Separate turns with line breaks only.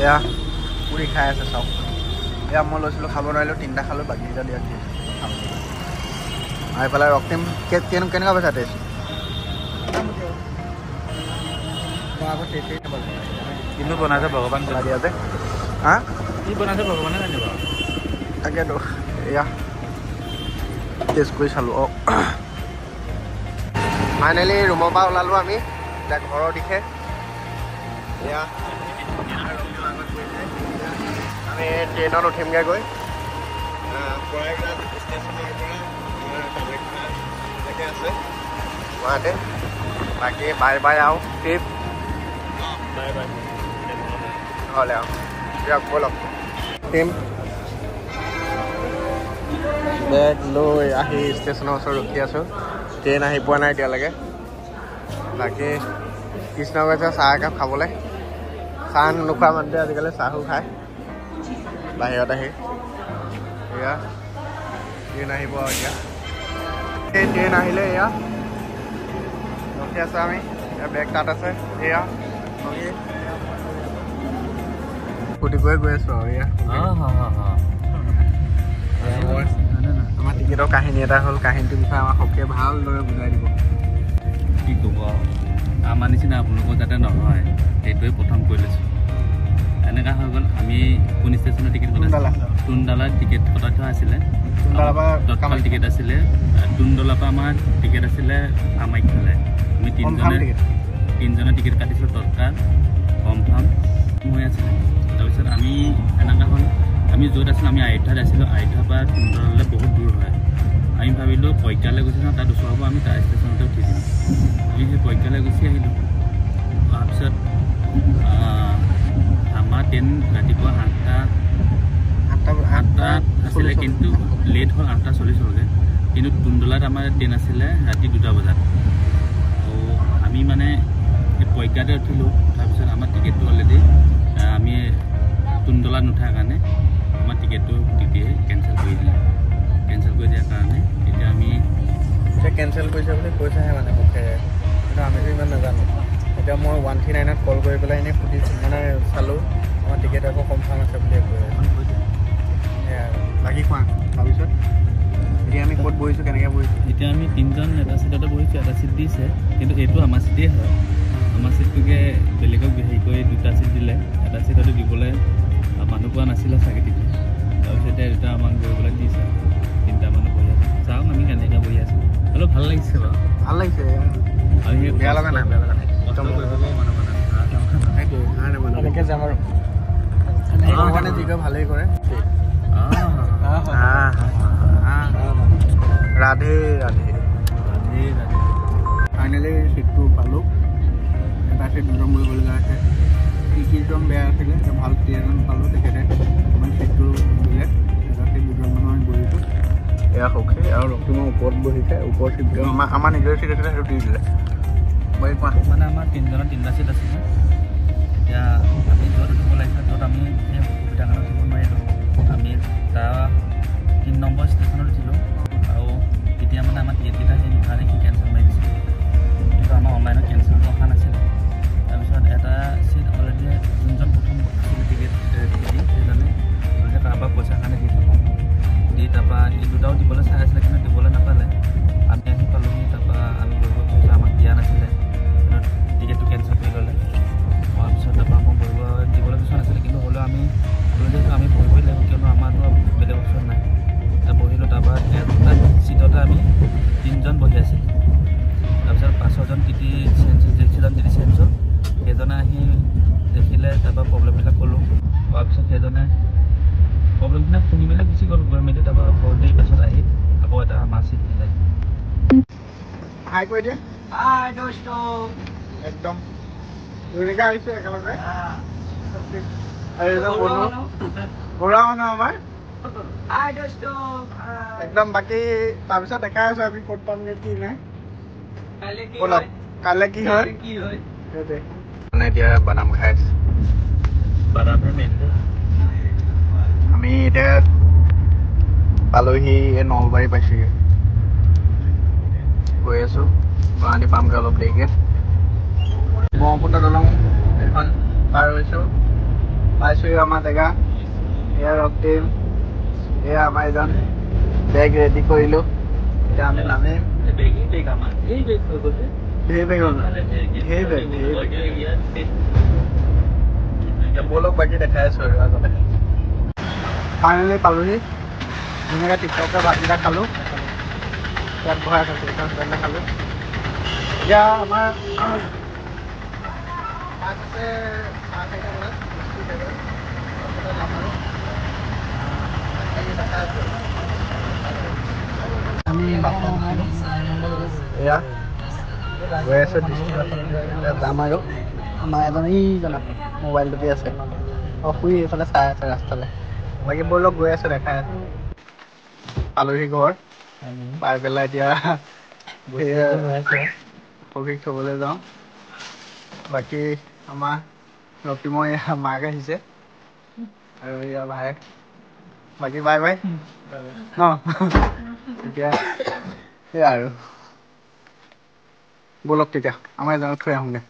এয়া পুৰি খাই আছে চাওক। এয়া মই লৈছিলোঁ, খাব নোৱাৰিলোঁ, 3টা খালোঁ, বাকীকেইটা দিয়া খাব। আৰু এইফালে ৰক্তিম, কেনেকুৱা পাইছা টেষ্ট?
কিন্তু বনাইছে ভগৱান
দিয়া যে। হা,
কি বনাইছে ভগৱানে জানিব।
তাকেতো এয়া টেষ্ট কৰি চালোঁ। অঁ, ফাইনেলি ৰুমৰ পৰা ওলালোঁ আমি এতিয়া ঘৰৰ দিশে। এয়া আমি ট্ৰেইনত উঠিমগৈ গৈ প্ৰয়াগৰাজ ষ্টেচনৰ পৰা আমাৰ কামাখ্যালৈকে আছে গুৱাহাটী। বাকী বাই বাই আৰু ট্ৰিপ
বাই বাই
নহ'লে আৰু দিয়ক ব'লক। টিম বেগ লৈ আহি ষ্টেচনৰ ওচৰত ৰখি আছোঁ, ট্ৰেইন আহি পোৱা নাই এতিয়ালৈকে। বাকী কৃষ্ণ গৈছে চাহ একাপ খাবলৈ। চাহ নোখোৱা মানুহটোৱে আজিকালি চাহো খায় বাহিৰত আহি। এয়া ট্ৰেইন আহিব আৰু এতিয়া এই ট্ৰেইন আহিলে। এয়া ৰখি আছোঁ আমি, বেগ তাত আছে। এয়া ফূৰ্তি কৰি গৈ আছোঁ আৰু। এয়া আমাৰ টিকেটৰ কাহিনী এটা হ'ল, কাহিনীটোৰ বিষয়ে আমাৰ সখীয়ে ভালদৰে বুজাই দিব।
কি ক'ব আৰু, আমাৰ নিচিনা আপোনালোকৰ যাতে নহয় সেইটোৱে প্ৰথম কৰি লৈছোঁ। এনেকুৱা হৈ গ'ল, আমি কোন ষ্টেচনৰ টিকেট কটা, টুনডালাৰ টিকেট কটা থোৱা আছিলে, তৎকাল টিকেট আছিলে। টুনডলাৰ পৰা আমাৰ টিকেট আছিলে কামাখ্যালৈ। আমি তিনিজনে টিকেট কাটিছিলোঁ তৎকাল কনফাৰ্ম হৈ আছিলে। তাৰপিছত আমি এনেকুৱা হ'ল, আমি য'ত আছিলোঁ আমি আয়োধ্যাত আছিলোঁ, আয়োধ্যাৰ পৰা টুনডলালৈ বহুত দূৰ হয়। আমি ভাবিলোঁ প্ৰজ্ঞালৈ গুচি যাওঁ, তাত ওচৰ হ'ব, আমি তাৰ ষ্টেচনতে উঠি দিম। আমি সেই প্ৰজ্ঞালৈ গুচি আহিলোঁ। তাৰপিছত আমাৰ ট্ৰেইন ৰাতিপুৱা 8টাত আছিলে, কিন্তু লেট হ'ল 8:40 হ'লগৈ। কিন্তু টুনডলাত আমাৰ ট্ৰেইন আছিলে ৰাতি 2টা বজাত। আৰু আমি মানে এই প্ৰজ্ঞাতে উঠিলোঁ। তাৰপিছত আমাৰ টিকেটটো অলৰেডি আমি টুনডলাত নুঠাৰ কাৰণে আমাৰ টিকেটটো তেতিয়াই কেঞ্চেল কৰি দিলে। কেঞ্চেল কৰি দিয়াৰ কাৰণে এতিয়া আমি
এতিয়া কেঞ্চেল কৰিছে বুলি কৈছেহে মানে মুখেৰে, কিন্তু আমিতো ইমান নাজানো। এতিয়া মই 139ত কল কৰি পেলাই এনেই সুধিছোঁ, মানে চালোঁ আমাৰ টিকেট আকৌ কনফাৰ্ম আছে বুলিয়ে কৈ আছে। সেয়াই আৰু বাকী কোৱা। তাৰপিছত এতিয়া আমি ক'ত বহিছোঁ, কেনেকৈ বহিছোঁ?
এতিয়া আমি তিনিজন এটা চিটতে বহিছোঁ, এটা চিট দিছে, কিন্তু এইটো আমাৰ চিটেই হয়। আমাৰ চিটটোকে বেলেগক হেৰি কৰি 2টা চিট দিলে, এটা চিটতে দিবলৈ মানুহ পোৱা নাছিলে চাগে তেতিয়া। তাৰপিছত এতিয়া দুটা আমাক বহিবলৈ দিছে, 3টা মানুহ বহি আছে। চাওক আমি কেনেকৈ বহি আছোঁ, অলপ ভাল লাগিছে বাৰু।
ভাল লাগিছে, আৰু বেয়া লগা নাই, বেয়া লগা নাই। এনেকৈ যাম আৰু ভগৱানে যি কয় ভালেই কৰে। ৰাধে ৰাধে
ৰাধে ৰাধে।
ফাইনেলি চিটটো পালোঁ। এটা চিট দুজন বহিবলগীয়া হৈছে। টিকেটজন বেয়া আছিলে, ভাল টি এজন পালোঁ, তেখেতে আমাৰ চিটটো দিলে। এটা চিট দুজন মানুহ আমি বহিছোঁ। এয়া সখী আৰু ৰক্তিমৰ ওপৰত বহিছে, ওপৰ চিটটো আমাৰ নিজৰ চিট আছিলে, সেইটো দি দিলে। বহি কোৱা।
মানে আমাৰ তিনিজনৰ 3টা চিট আছিলে। এতিয়া আমি য'ত উঠিব লাগিছিলে ত'ত আমি সেই অসুবিধাৰ কাৰণে উঠিব নোৱাৰিলোঁ। আমি তাৰ 3 নম্বৰ ষ্টেচনত উঠিলোঁ। আৰু তেতিয়া মানে আমাৰ টিকেটকেইটা সেই নুঠা দেখি কেঞ্চেল মাৰি দিছিলে, কিন্তু আমাৰ অনলাইনত কেঞ্চেলটো অহা নাছিলে। তাৰপিছত এটা চিট অলৰেডি যোনজন প্ৰথম আছিলে টিকেট দি, সেইজনে অলৰেডি কাৰোবাৰ পইচাৰ কাৰণে দি থকা দি, তাৰপৰা এই দুটাও দিবলৈ চাই আছিলে, কিন্তু দিবলৈ নাপালে। আমি আহি পালোহি, তাৰপৰা আমি বহিব বিচাৰিছোঁ, আমাক দিয়া নাছিলে, টিকেটটো কেঞ্চেল কৰি ল'লে। হোৱাৰ পিছত তাৰপৰা মই বহিব দিবলৈ বিচৰা নাছিলে, কিন্তু হ'লেও আমি অলৰেডি আমি বহিবই লাগিব, কিয়নো আমাৰতো বেলেগ অপশ্যন নাই। তাত বহিলোঁ, তাৰপৰা এটা চিটতে আমি 3জন বহি আছিলোঁ। তাৰপিছত পাছৰজন টিটি চেঞ্জ, যিজন টিটি চেঞ্জ হ'ল সেইজনে আহি দেখিলে, তাৰপৰা প্ৰব্লেমবিলাক ক'লোঁ। কোৱাৰ পিছত সেইজনে প্ৰব্লেমবিলাক শুনি মেলি গুচি গ'ল, গৈ মেলি তাৰপৰা বহুত দেৰি পাছত আহি আকৌ এটা আমাৰ চিট দিলে।
হাই কৈ দিয়া।
হাই দোস্ত।
একদম ধুনীয়াকৈ আহিছে একেলগে। আৰু এজন বন্ধু ঘৰুৱা মানুহ আমাৰ।
হাই দোস্ত।
একদম বাকী তাৰপিছত দেখাই আছো আমি ক'ত পামগৈ কি নাই। ব'লক, কাইলৈ কি হয় সেইটোৱে। মানে এতিয়া বাদাম খাই আছো।
বাদামহে মেইন।
আমি এতিয়া পালোহি, এই নলবাৰী পাইছোগে, গৈ আছো গুৱাহাটী পামগৈ অলপ দেৰিকে। ব্ৰহ্মপুত্ৰ দলং এখন পাৰ হৈছো। পাইছোঁহি আমাৰ জেগা। এয়া ৰক্তিম, এয়া আমাৰ এজন। বেগ ৰেডি কৰিলোঁ, এতিয়া আমি নামিম। ধেৰ বেগ হ'ল, ধেৰ বেগ, ধেৰ বেগ। এতিয়া ব'লক, বাকী দেখাই আছোঁ আৰু আগতে। ফাইনেলি পালোহি। ধুনীয়াকৈ টিপটপকৈ ভাতকেইটা খালোঁ, পেট ভৰাই খাইছোঁ, পেট খালোঁ। এতিয়া আমাৰ বাছ আছে 4:30 বজাত, তাৰপিছতে যাম আৰু বাকী দেখাই আছোঁ। আমি বাছত উঠিলোঁ, এয়া গৈ আছোঁ ডিষ্ট্ৰিক্ট বাছত যাম। আৰু আমাৰ এজন এইজন মোবাইল টিপি আছে, অঁ, শুই এইফালে চাই আছে ৰাস্তালৈ। বাকী ব'লক, গৈ আছোঁ, দেখাই আছোঁ। পালোহি ঘৰ, পাই পেলাই এতিয়া পক্ষীক থ'বলৈ যাওঁ। বাকী আমাৰ ৰক্তিমৰ এয়া মাক আহিছে আৰু এয়া ভায়েক। বাকী বাই বাই ন এতিয়া, সেয়া আৰু ব'লক তেতিয়া আমাৰ এজনক থৈ আহোঁগৈ।